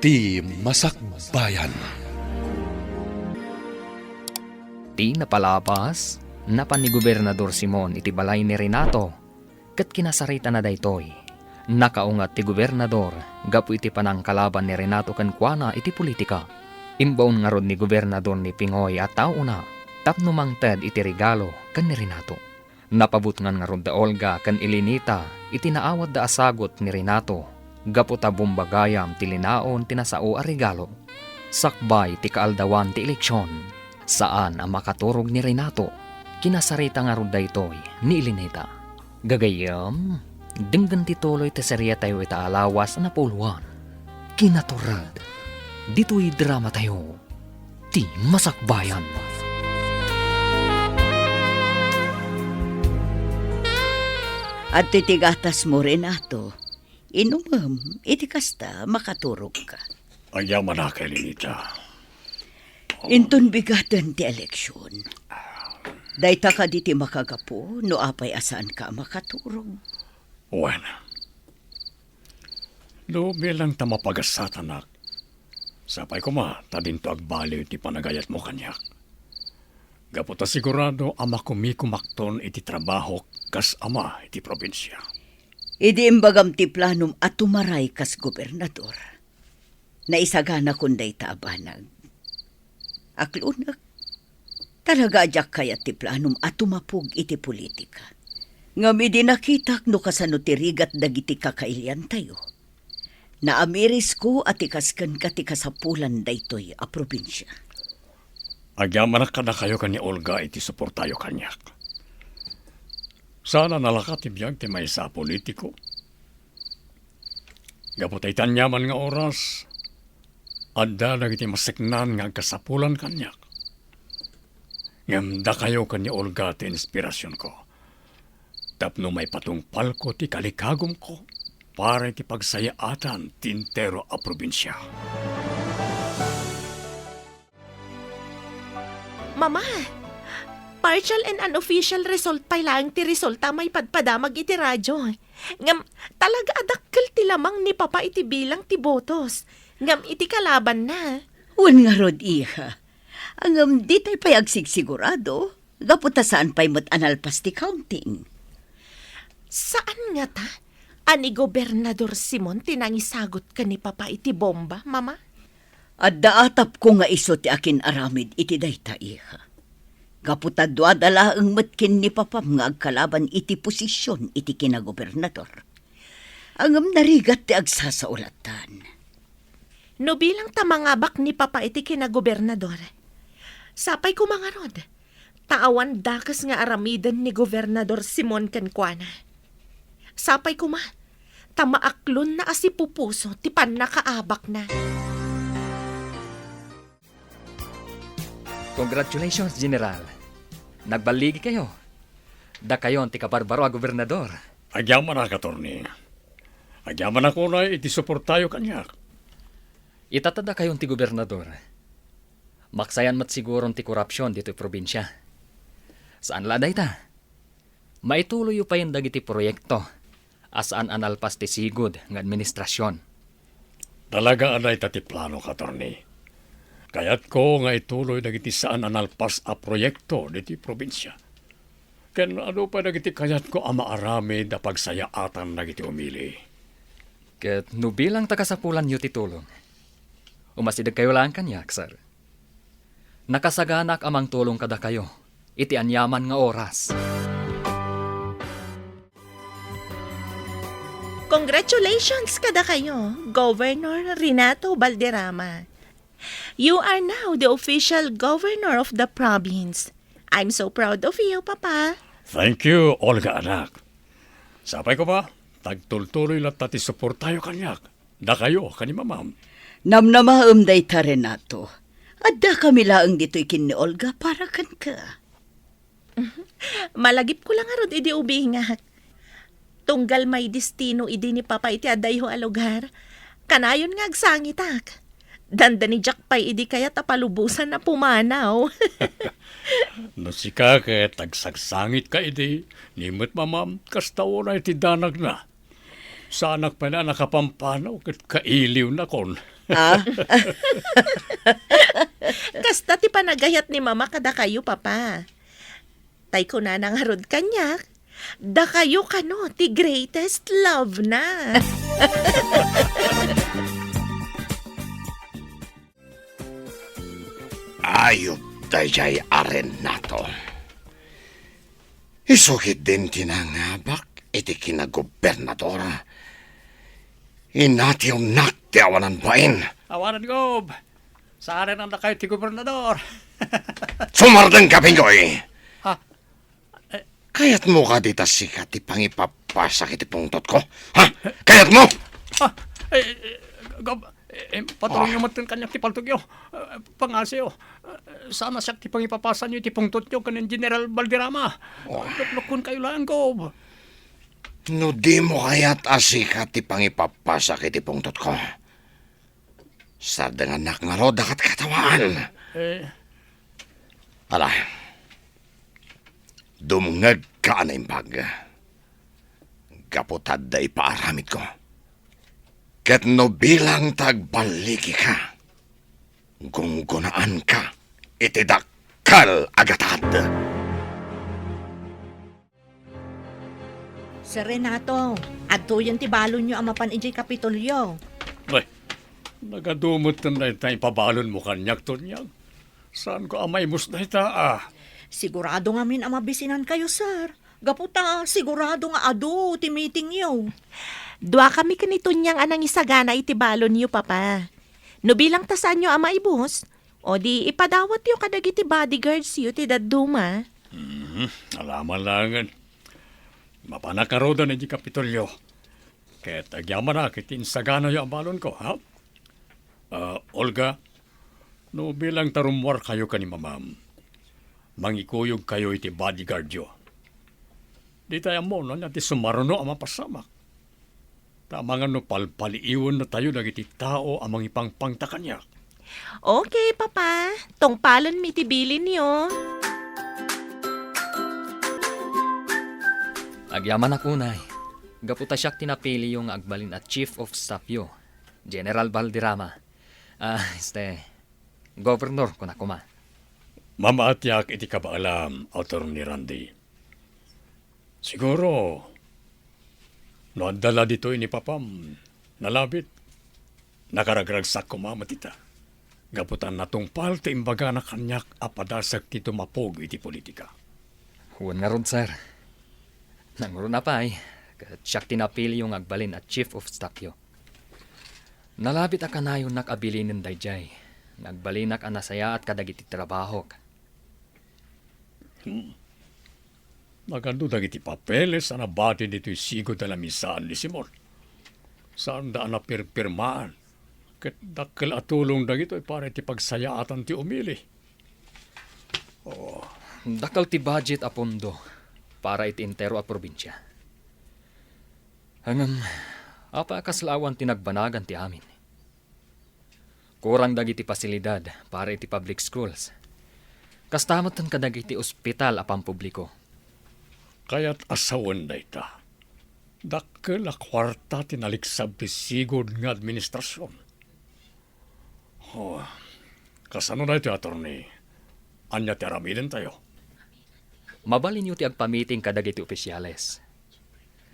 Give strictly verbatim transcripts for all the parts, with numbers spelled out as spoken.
Ti Masakbayan. Ti napalabas, napan ni Gobernador Simon iti balay ni Renato, ket kinasaritana daytoy. Nakaungat ti gobernador gapu iti panangkalaban ni Renato kenkuana iti politika. Imbaon ngarud ni Gobernador ni Pingoy a taona tapno mangted iti regalo ken ni Renato. Napabutngan ngarud da Olga ken Elenita iti naawatda a sagut ni Renato gapu ta bomba gayam ti linaon ti nasao a regalo. Sakbay ti kaaldawan ti eleksion, saan a makaturog ni Renato. Kinasarita ngarud daytoy ni Elenita. Gagayyem, denggen ti tuloy ti serietayo ita a lawas a napuloan. Kinaturag, ditoy dramatayo, Ti Masakbayan. Adtoy ti gatasmo, Renato. Inumem, iti kasta, makaturogka. Agyamanak, Elenita. Inton bigaten ti eleksion. Dayta kadi ti makagapu no apay a saanka a makaturog? Wen, no bilang ta mapagasatanak, sapay koma ta dinto agbaliw ti panagayatmo kaniak. Gapu ta sigurado a makumikumakton iti trabahok kas ama iti probinsia. Idi imbagam ti planom a tumaray kas gobernador, naisaganakon dayta a banag. Aklonek, talaga a diak kayat ti planom a tumapog iti politika. Ngem idi nakitak no kasano ti rigat dagiti kakailiantayo, naamirisko a ti kas kenka ti kasapulan daytoy a probinsia. Agyamanak kadakayo ken ni Olga iti suportayo kaniak. Saan a nalaka ti biag ti maysa a politiko. Gapu ta iti aniaman nga oras, adda dagiti maseknan nga agkasapulan kaniak. Ngem dakayo ken ni Olga ti inspirasionko tapno maipatungpalko ti kalikagumko para iti pagsayaatan ti entero a probinsia. Mama, partial and unofficial result pay laeng ti resulta a maipadpadamag iti radio. Ngem talaga a dakkel ti lamang ni Papa iti bilang ti botos. Ngem iti kalabanna. Wen ngarud, iha. Ngem ditay pay agsigsigurado, gapu ta saan pay met a nalpas ti counting. Saan ngata a ni Gobernador Simon ti nangisagut ken ni Papa iti bomba, Mama? Adda atapko nga isu ti akin-aramid iti dayta, iha. Gapu ta duada laeng met ken ni Papam nga agkalaban iti posision iti kinagobernador. Ngem narigat ti agsasaulatan. No bilang ta mangabak ni Papa iti kinagobernador, sapay koma ngarud, ta awan dakes nga aramiden ni Gobernador Simon kenkuana. Sapay koma, ta maaklonna a sipupuso ti pannakaabakna. Congratulations, General. Nagballigikayo. Dakayon ti kabarbaro a gobernador. Agyamanak, attorney. Agyamanak unay iti suportayo kaniak. Ita ta dakayon ti gobernador. Maksayan met siguron ti korupsion ditoy probinsia. Saan la dayta? Maituloyyo payen dagiti proyekto a saan a nalpas ti sigud nga administrasion. Talaga a dayta ti planok, attorney. Kayatko nga ituloy dagiti saan a nalpas a proyekto ditoy probinsia. Ken adu pay dagiti kayatko a maaramid a pagsayaatan dagiti umili. Ket no bilang ta kasapulanyo ti tulong, umasidegkayo laeng kaniak, sir. Nakasaganak a mangtulong kadakayo iti aniaman nga oras. Congratulations kadakayo, Governor Renato Valderrama. You are now the official governor of the province. I'm so proud of you, Papa. Thank you, Olga anak. Sapay koma, ta agtultuloy latta ti suportayo kaniak. Dakayo ken ni Mamam. Namnamaem dayta, Renato. Addakami laeng ditoy ken ni Olga para kenka. Malagipko la ngarud idi ubingak. Tunggal maidestino idi ni Papa iti adayho a lugar, kanayon nga agsangitak. Dandani diak pay idi kayat a palubosan a pumanaw. No sika ket agsangsangitka idi, ni met Mamam, kasta unay ti danagna. Saanak pay a nakapampanaw ket kailiwnakon. Ah. Kasta ti panagayat ni Mama kadakayo, Papa. Tay kunana ngarud kaniak, dakayo kano ti greatest love na. Ayup daydiay a Renato. Isu ketdin ti nangabak iti kinagobernador. Inatiwnak ti awanan bain. Awanan, Gob. Saanennakayo ti gobernador. Sumardengka, Pinggoy! Ha? Eh. Kayatmo kadi ta sika ti pangipapasak iti pungtotko? Ha? Kayatmo? Ah, eh, eh, Gob, eh, eh, patulongyo Ah. met kaniak ti paltogyo. Eh, pangasiyo. Eh, saan a siak ti pangipapasanyo iti pungtotyo ken ni General Valderrama. Oh. Luklukkonkayo laeng, Gob. No dimo kayat a sika ti pangipapasak iti pungtotko, sardengannak ngarud a ket katawaan. Eh. Ala, dumngegka a naimbag. Gapu ta adda ipaaramidko. Ket no bilang ta agballigika, gunggonaanka iti dakkel a gatad. Sir Renato, adtoyen ti balonyo a mapan idiay Kapitolyo. Ay, nagadu met dayta ipabalonmo kaniak, Tonyag. Saanko a maibus dayta, ah. Sigurado ngamin a mabisinankayo, sir. Gapu ta sigurado nga adu ti meetingyo. Duakami ken ni Tonyang a nangisagana iti balonyo, Papa. No bilang ta saanyo a maibus, o di ipadawatyo kadagiti bodyguardsyo ti dadduma. Mhm, alaman laengen. Mapanak ngaruden idiay Kapitolyo. Ket agyamanak iti insaganayo a balonko, ha? Ah, Olga, no bilang ta rummuarkayo ken ni Mamam, mangikuyogkayo iti bodyguardyo. Ditay ammo no ania ti sumaruno a mapasamak. Ta amangan no palpaliiwennatayo dagiti tao a mangipangpangta kaniak. Okay, Papa. Tungpalenmi ti bilinyo. Agyamanak unay, gapu ta siak ti napiliyo nga agbalin a chief of staffyo, General Valderrama. Ah, este, Governor, kuna koma. Mamaatiak iti kabaelam, Attorney Randy. Siguro, no adda la ditoy ni Papam, nalabit, nakaragragsak koma met ita. Gapu ta natungpal ti imbagana kaniak a padasek ti tumapog iti politika. Wen ngarud, sir. Nangruna pay, ket siak ti napiliyo nga agbalin a chief of staffyo. Nalabit a kanayonnak a bilinen daydiay, nga agbalinak a nasayaat kadagiti trabahok. Hmm. Nagano dagiti papeles a nabati ditoy sigud a lamisaan ni Simon? Saanda a napirpirmaan, ket dakkel a tulong dagitoy para iti pagsayaatan ti umili. Oh. Dakkel ti budget a pondo para iti entero a probinsia. Ngem, apay a kasla awan ti nagbanagan ti amin? Kurang dagiti pasilidad para iti public schools. Kasta met kadagiti ospital a pampubliko. Kayat a sawen dayta. Dakkel a kuarta ti naliksab ti sigud nga administrasion. Oh, kasano daytoy, Attorney? Ania ti aramidentayo? Mabalinyo ti agpamiting kadagiti ofisiales.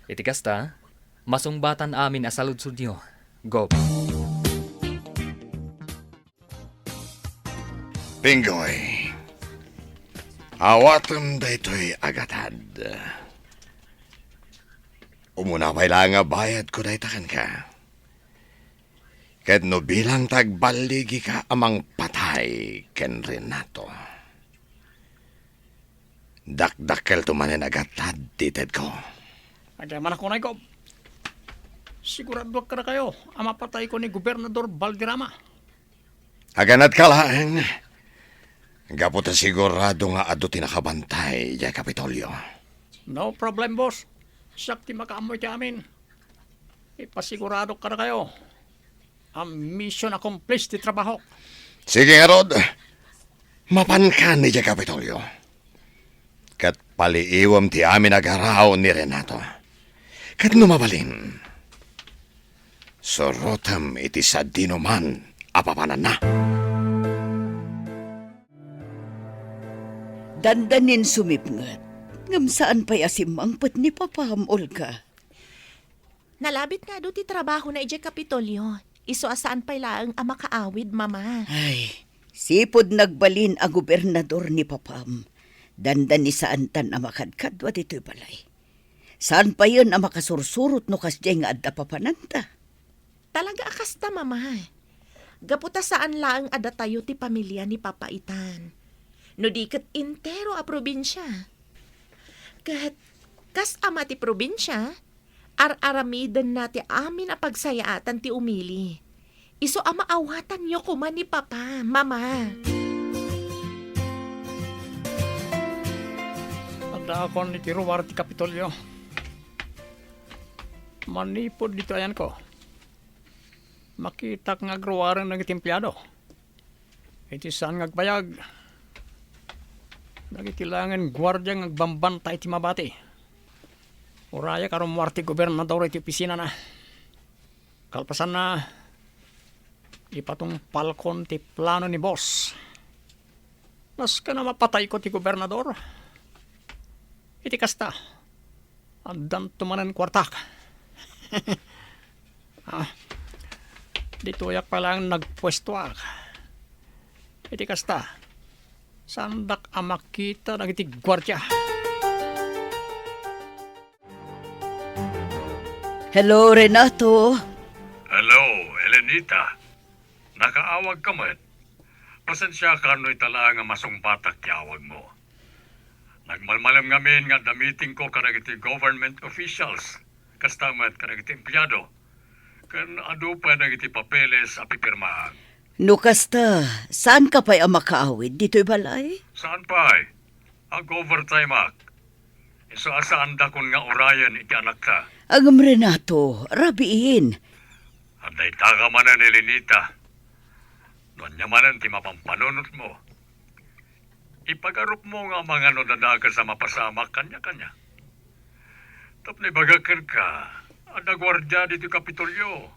Iti kasta, masungbatan amin a saludsodyo, Gov. Pinggoy, awatem daytoy a gatad. Umuna pay laeng a bayadko dayta kenka. Ket no bilang ta agballigika a mangpatay ken Renato, dakdakkelto manen a gatad ti itedko. Agyamanak unay, Gov. Siguradoak kadakayo a mapatayko ni Gobernador Valderrama. Aganadka laeng, gapu ta sigurado nga adu ti nakabantay idiay Kapitolyo. No problem, boss. Siak ti makaammo iti amin. Ipasiguradok kadakayo a mission accomplished ti trabahok. Sige ngarud, mapankan idiay Kapitolyo. Ket paliiwem ti amin a garaw ni Renato. Ket no mabalin, Surotem iti sadinoman a papananna. Dandanin sumipnget, ngem saan pay a simmangpet ni Papam, Olga. Nalabit nga adu ti trabahona idiay Kapitolyo. Isu a saan pay laeng a makaawid, Mama. Ay, sipud nagbalin a gobernador ni Papam, dandani saantan a makadkadua ditoy balay. Saan payen a makasursurot no kasdiay nga adda papananta? Talaga a kasta, Mama. Gapu ta saan laeng a datayo ti pamilia ni Papa itan, no di ket entero a probinsia. Ket kas ama ti probinsia, ar-aramidenna ti amin a pagsayaatan ti umili. Isu a maawatanyo koma ni Papa, Mama. Addaakon iti ruar ti Kapitolyo. Manipud ditoy ayanko, makitak nga agruaren dagiti empleado. Iti saan nga agbayag, dagiti laengen guardia nga agbambantay iti mabati. Urayak a rummuar ti gobernador iti opisinana. Kalpasanna, ipatungpalkon ti plano ni boss. Nasken a mapatayko ti gobernador. Iti kasta, addanto manen kuartak. Ah, ditoyak pay laeng nagpuestoak. Iti kasta, saandak a makita dagiti guardia. Hello, Renato. Hello, Elenita. Nakaawagka met. Pasensiaka no ita laeng a masungbatak ti awagmo. Nagmalmalem ngamin nga adda meetingko kadagiti government officials, kasta met kadagiti empleado, ken adu pay dagiti papeles a pipirmaan. No kasta, saanka pay a makaawid ditoy balay? Saan pay? Ag-overtime ak. Isu a saandakon nga urayen iti anakta. Ngem Renato, rabiin. Adda itaka manen, Elenita. No ania manen ti mapampanunotmo, ipagarupmo nga amangan no adda dakes a mapasamak kaniakaniak. Tapno ibagak kenka, adda guardia ditoy Kapitolyo,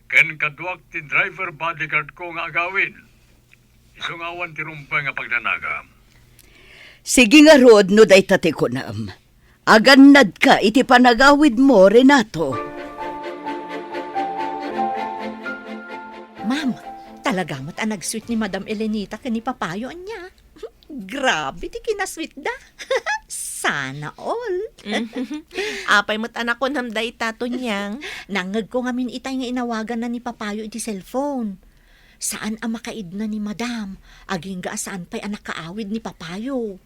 ken kaduak ti driver bodyguard ko nga agawid. Isu nga awan ti rumbeng a pagdanagam. Sige ngarud no dayta ti kunam. Agannadka iti panagawidmo, Renato. Ma'am, talaga met a nag-sweet ni Madam Elenita ken ni Papayo, ania? Grabe ti kinasweetda. Sana all. Mm. Apay met a nakunam dayta, Tonyang? Nangngegko ngamin itay nga inawaganna ni Papayo iti cellphone. Saan a makaidna ni Madam, agingga a saan pay a nakaawid ni Papayo.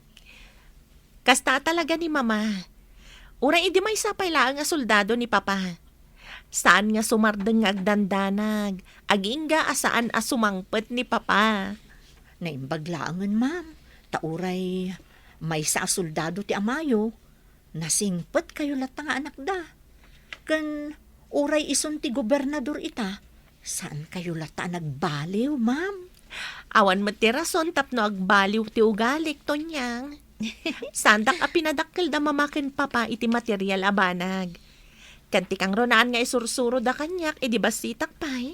Kasta talaga ni Mama. Uray idi maysa pay laeng a soldado ni Papa. Saan nga sumardeng nga agdandanag, agingga a saan a sumangpet ni Papa. Naimbag laengen, ma'am, ta uray maysa a soldado ti amayo, nasingpetkayo latta nga anakda. Ken uray isun ti gobernador ita, saankayo latta a nagbaliw, ma'am. Awan met ti rason tapno agbaliw ti ugalik, Tonyang. Saandak a pinadakkel da Mama ken Papa iti material a banag. Ken ti kangrunaan nga isursuro da kaniak idi bassitak pay,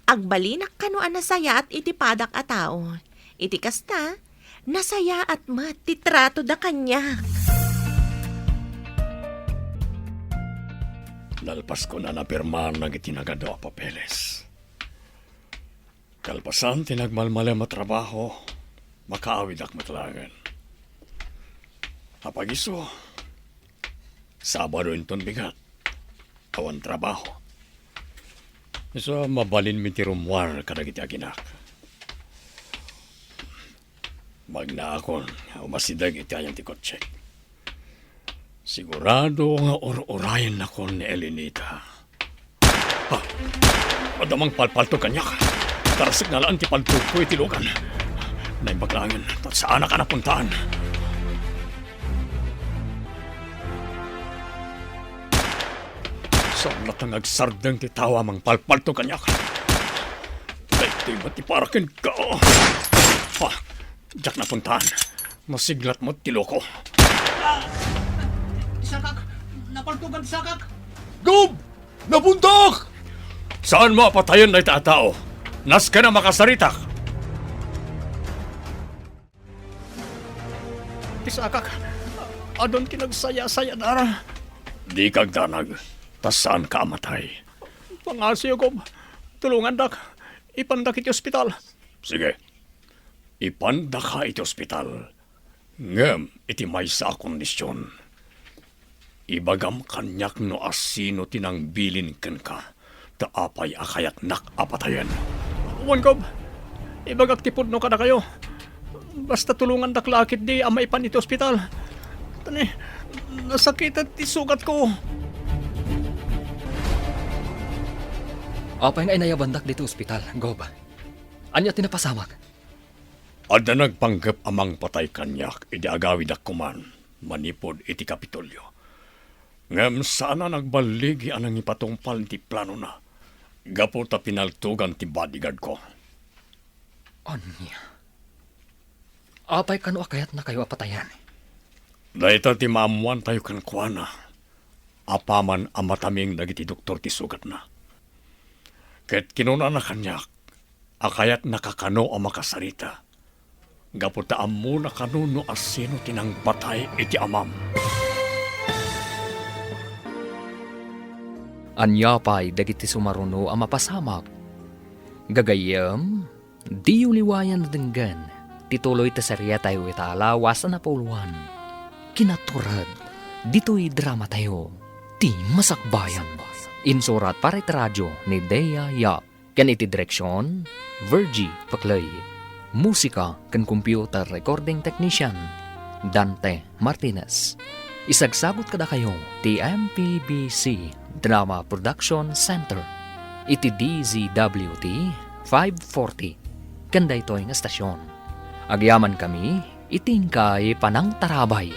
agbalinak kano a nasayaat iti padak a tao. Iti kasta, nasayaat met ti trato da kaniak. Nalpaskon a napirmaan dagiti nagadu a papeles. Kalpasan ti nagmalmalem a trabaho, makaawidak met laengen. Apay isu, Sabado inton bigat, awan trabaho. Isu a mabalinmi ti rummuar kadagiti aginak. Magnaakon, umasideg iti ayan ti kotsek. Sigurado nga ur-urayennakon ni Elenita. Ha? Adda mangpalpaltog kaniak. Tarasek nga alaan ti paltogko iti lugan. Naimbag laengen, ta saanak a napuntaan. Saan latta nga agsardeng ti tao a mangpalpaltog kaniak. Daytoy met ti para kenka. Ha? Diak napuntaan. Masiglat met ti luko. Sakak! Napaltogan ti sakak! Gob! Napuntak! Saanmo a patayen dayta a tao? Nasken a makasaritak! Ti sakak, adun ti nagsayasayadara. Dika agdanag, ta saanka a matay. Pangasiyo, Gob. Tulongandak. Ipandak iti ospital. Sige. Ipandaka iti ospital. Ngem iti maysa a kondision. Ibagam kaniak no asino ti nangbilin kenka, ta apay a kayatnak a patayen. Wen, Gob. Ibagak ti pudno kadakayo. Basta tulongandak la ketdi a maipan iti ospital. Tani, nasakitan ti sugatko. Apay nga inayabandak ditoy ospital, Gob? Ania ti napasamak? Adda nagpanggep a mangpatay kaniak idi agawidak koman manipud iti Kapitolio. Ngem saan a nagballigi a nangipatungpal iti planona gapu ta pinaltogan ti bodyguardko. Ania? Apay kano a kayatnakayo a patayen? Dayta ti maammoantayo kenkuana apaman a mataming dagiti doktor ti sugatna. Ket kinunana kaniak a kayatnaka kano a makasarita, gapu ta ammona kano no asino ti nangpatay iti amam. Ania pay dagiti sumaruno a mapasamak? Gagayyem, diyo liwayan a denggen ti tuloy ti seriatayo ita a lawas a napauluan, Kinatured, ditoy dramatayo, Ti Masakbayan. Insurat para iti radio ni Dea Yap. Ken iti direksion, Virgie Paclay. Musika ken computer recording technician, Dante Martinez. Isagsagut kadakayo ti M P B C Drama Production Center iti D Z W T five forty ken daytoy nga estasion. Agyamankami iti inkay panangtarabay.